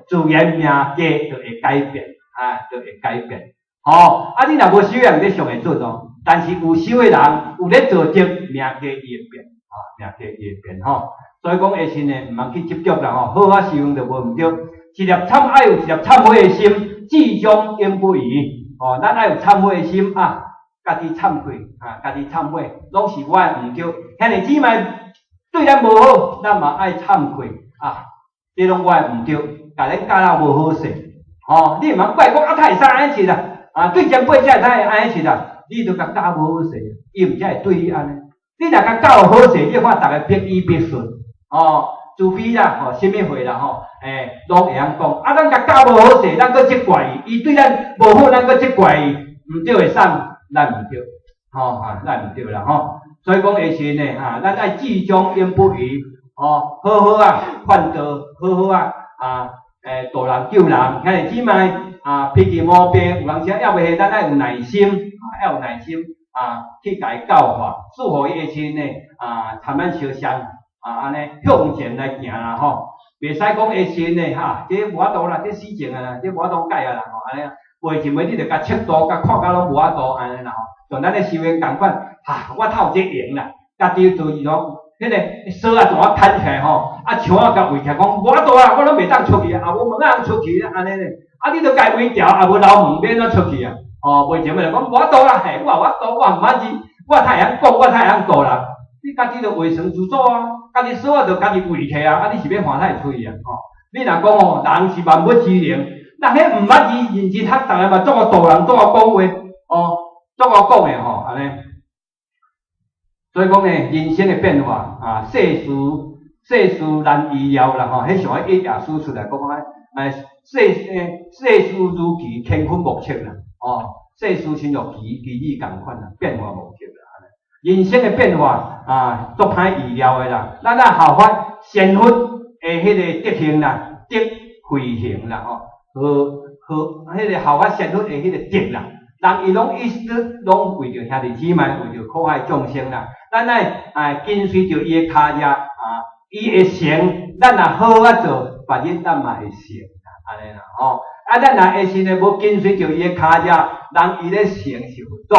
自然命格就會改變，啊，就會改變。吼，啊，你若無修養，你上會準哦。但是有修的人，有咧做德，命格伊會變，啊，命格伊會變吼。所以講，下時呢，毋通去執著啦吼。好啊，修養就無毋對。一粒懺愛有一粒懺悔的心，智將永不移。哦，咱愛有懺悔的心啊，家己懺悔啊，家己懺悔，攏是我的毋對。兄弟姊妹對咱無好，咱嘛愛懺悔啊，這攏我的毋對，共恁教了無好勢。吼，你毋通怪講啊，他會使按呢勢啦，啊，對前輩才會使按呢勢啦，你都共教無好勢，伊毋才會對你按呢。你若共教好勢，你看逐个彼依彼順，哦，慈悲啦，吼，啥物話啦，吼，欸，攏會曉講。啊，咱共教無好勢，咱閣責怪伊，伊對咱無好，咱閣責怪伊，毋對會送，咱毋對，吼，啊，咱毋對啦，吼。所以講下時呢，哈，咱愛智將永不移，吼，好好啊，勸導，好好啊，啊，欸，度人救人，兄弟姊妹啊，脾氣毛病，有當時抑袂咱愛有耐心，啊，要有耐心啊，去共伊教化，祝福伊下時呢，啊，參咱相相，啊，按呢向前來行啦，吼，袂使講下時呢，哈，這無法度啦，這死症啊啦，這無法度改啊啦，吼，按呢，袂認為你著共尺度，共看甲攏無法度按呢啦，吼，像咱咧修行仝款，哈，我透這閒啦，家己就是講，彼个鎖仔怎啊牽起來吼，啊牆仔共圍起來，講無法度啊，我攏袂當出去啊，無門仔通出去按呢咧，啊你著共圍牢，啊無留門，欲按怎出去啊？哦，袂前咪就講無法度啦，嘿，我無法度，我毋捌字，我太會曉講，我太會曉度人，你家己著畫床自組啊，家己鎖仔著家己圍起來啊，啊你是欲換啥出去啊？吼，你若講吼，人是萬物之靈，人彼毋捌字認真學，逐个嘛足夠度人，足夠講話，哦，足夠講的吼，按呢。所以講呢，人生的變化啊，世事世事難預料啦，吼，彼上一頁書出來講啊，哎，世事如棋，乾坤莫測啦，哦，世事親像棋，棋子仝款啦，變化莫測啦。人生的變化啊，足歹預料的啦。咱愛效法仙佛的彼个德行啦，德慧行啦，吼，好好，彼个效法仙佛的彼个德啦。人伊攏一直攏為著兄弟姊妹，為著苦海眾生啦。咱愛啊跟隨著伊的跤跡啊，伊會成，咱若好啊做，別日咱嘛會成啦，按呢啦吼。啊，咱若下時呢無跟隨著伊的跤跡，人伊咧成是佛祖，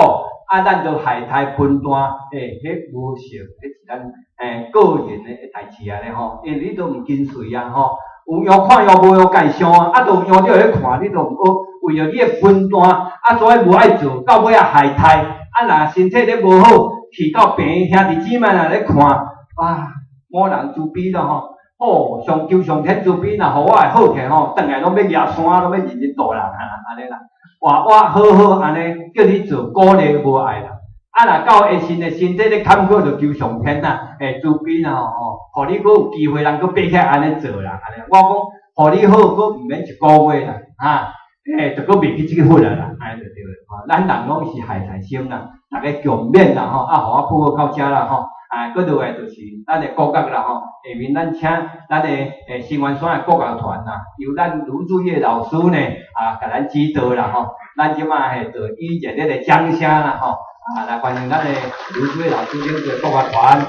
啊，咱就害刣分段，欸，彼無成，彼是咱個人的代誌啊咧吼，因為你都毋跟隨啊吼，有用看用，無用家想啊，啊，都有用你去看，你都毋學，為著你的分段，啊，所以無愛做，到尾啊害刣，啊，若身體咧無好，去到病，兄弟姊妹若咧看，哇，某人慈悲咯吼，哦，上求上天慈悲，若予我會好起來吼，轉來攏欲蜈山，攏欲認真度人啊，按呢啦，哇，我好好按呢叫你做，鼓勵無愛啦，啊，若到下身的身體咧坎坷，就求上天啦，欸，慈悲啦吼，予你閣有機會通閣爬起來按呢做啦，按呢，我講，予你好，閣毋免一個月啦，哈，欸，就閣袂記這个佛啊啦，按呢就對了，吼，咱人攏是害刣心啦，逐家共勉啦吼，啊，予我報告到遮啦吼，啊，閣落來就是咱的國樂啦吼，下面咱請咱的新元山的國樂團啦，由咱盧祖業老師呢啊，共咱指導啦吼，咱這擺嘿就以熱烈的掌聲啦吼，啊，來歡迎咱的盧祖業老師領導國樂團。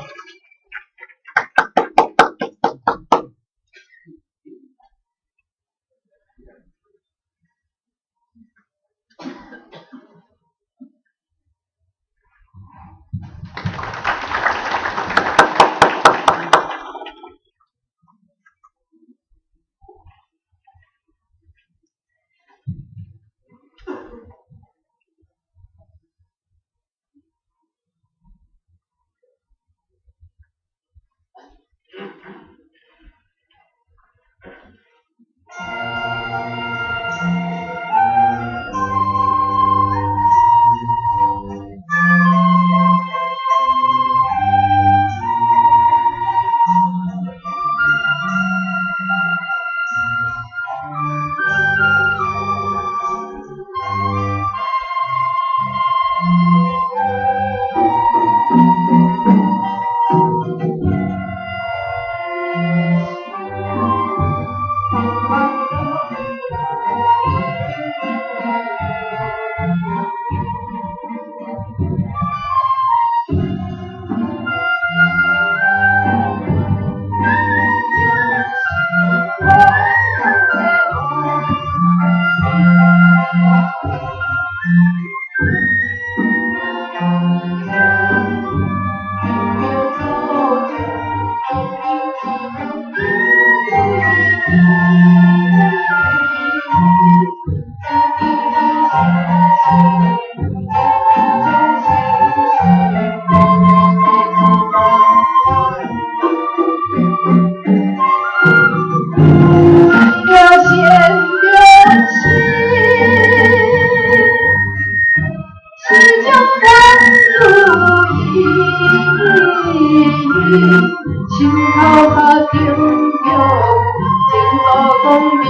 光明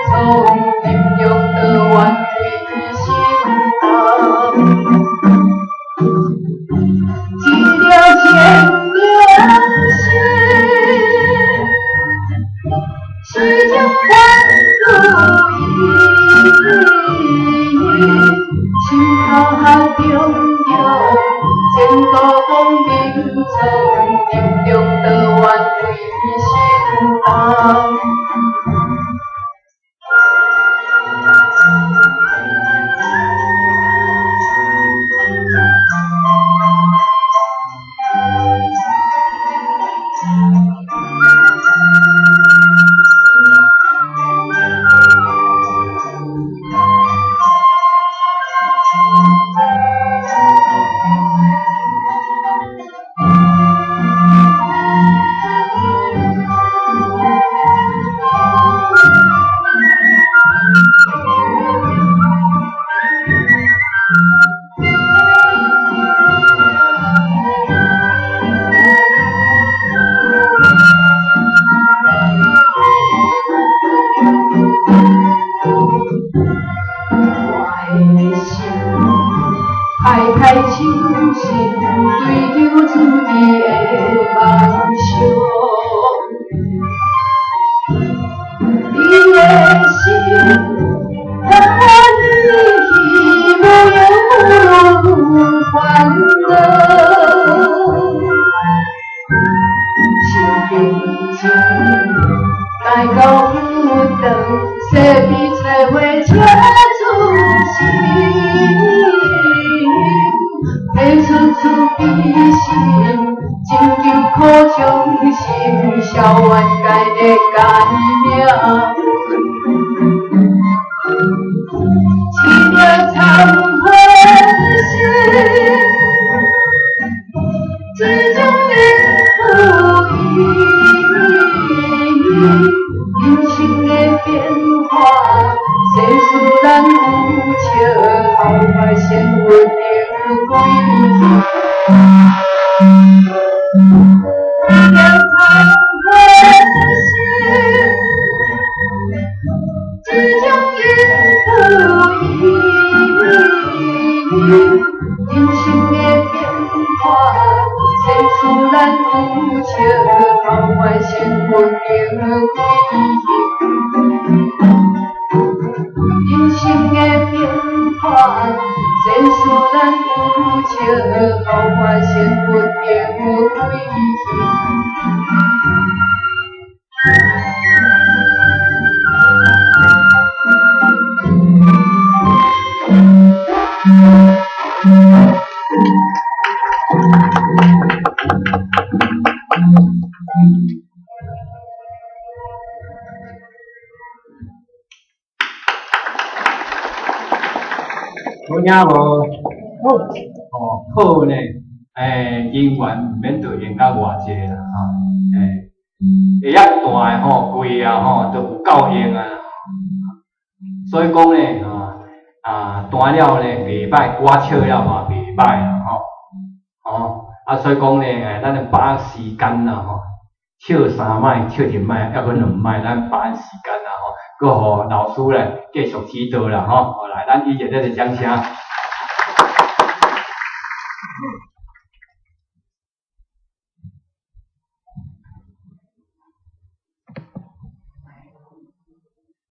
創，任用道願歸心擔。一條千年心，是情還如意，心頭好中中，前途光明創，任用道願歸心擔。我的心歹歹深深追求自己的夢想，你的心歡喜無憂無煩惱，心平靜來到佛堂，西邊菜花車出身，提出慈悲心，拯救苦眾生，消冤解的解命。一條懺悔心，這種幸福意，人生的變化，世事難有笑，後來先有定歸。一條懺悔心，這種幸福意，人生的變化，世事難有笑，後來先有定歸。人生的變化，世事難有笑，後來先有定歸。好聽無？好，哦，好呢。音源毋免著用甲偌濟啦，吼，會曉彈的吼，貴啊吼，都有夠用啊。所以講呢，啊，彈了呢袂歹，歌唱了嘛袂歹啦，吼，哦，啊，所以講呢，咱把握時間啦，吼，唱三擺，唱一擺，抑閣兩擺，咱把握時間啦，吼，閣予老師來繼續指導啦，吼，來，咱以熱烈的掌聲。